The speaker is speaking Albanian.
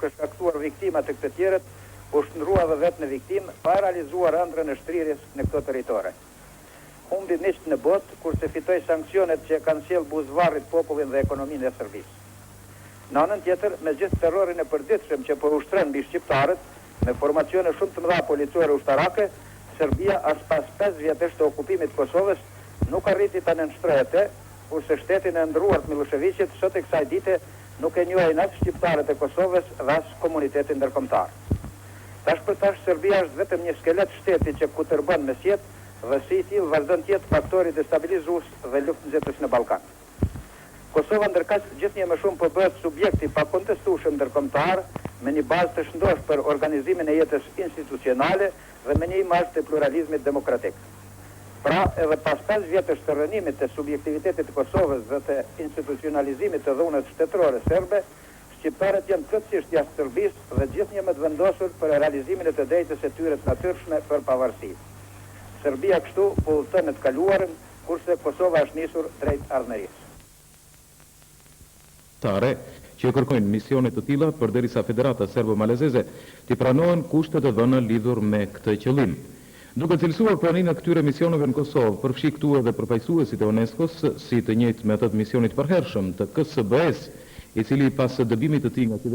duke shkaktuar viktima tek të tjerët, u shndërrua edhe vetë në viktimë, pa e realizuar ëndrrën e shtrirjes në këto territore. Humbi miqtë në botë, kurse fitoi sanksionet që e kanë sjellë buzë varrit popullin dhe ekonominë e Serbisë. Në anën tjetër, me gjithë terrorin e përditshëm që po e ushtron mbi shqiptarët, me formacione shumë të mëdha policore ushtarake, Serbia as pas pesë vjetësh të okupimit të Kosovës nuk arriti ta nënshtrojë atë, kurse shtetin e ëndërruar të Millosheviqit sot e kësaj dite nuk e njohin as shqiptarët e Kosovës dhe as komuniteti ndërkombëtar. Tash për tash Serbia është vetëm një skelet shteti që kutërbon mesjetë dhe si i tillë vazhdon të jetë faktori destabilizues dhe luftënxitës në Ballkan. Kosova ndërkaq gjithnjë e më shumë po bëhet subjekt i pakontestueshëm ndërkombëtar me një bazë të shëndoshë për organizimin e jetës institucionale dhe me një imazh të pluralizmit demokratik. Pra, edhe pas pesë vjetësh të rrënimit të subjektivitetit të Kosovës dhe të institucionalizimit të dhunës shtetërore serbe, shqiptarët janë plotësisht jashtë Serbisë dhe gjithnjë më të vendosur për realizimin e të drejtës së tyre të natyrshme për pavarësi. Serbia kështu po udhëton në të kaluarën, kurse Kosova është nisur drejt ardhmërisë. Tare, që kërkojnë misione të tilla përderisa Federata Serbo-Malazeze t'i pranohen kushtet e vëna lidhur me këtë qëllim. Duke cilësuar praninë e këtyre misioneve në Kosovë, përfshi këtu edhe përfaqësuesit e UNESCO-s, si të njëjtë me atë të misionit të përhershëm të KSBE-së, i cili pas dëbimit të tij nga qeveria.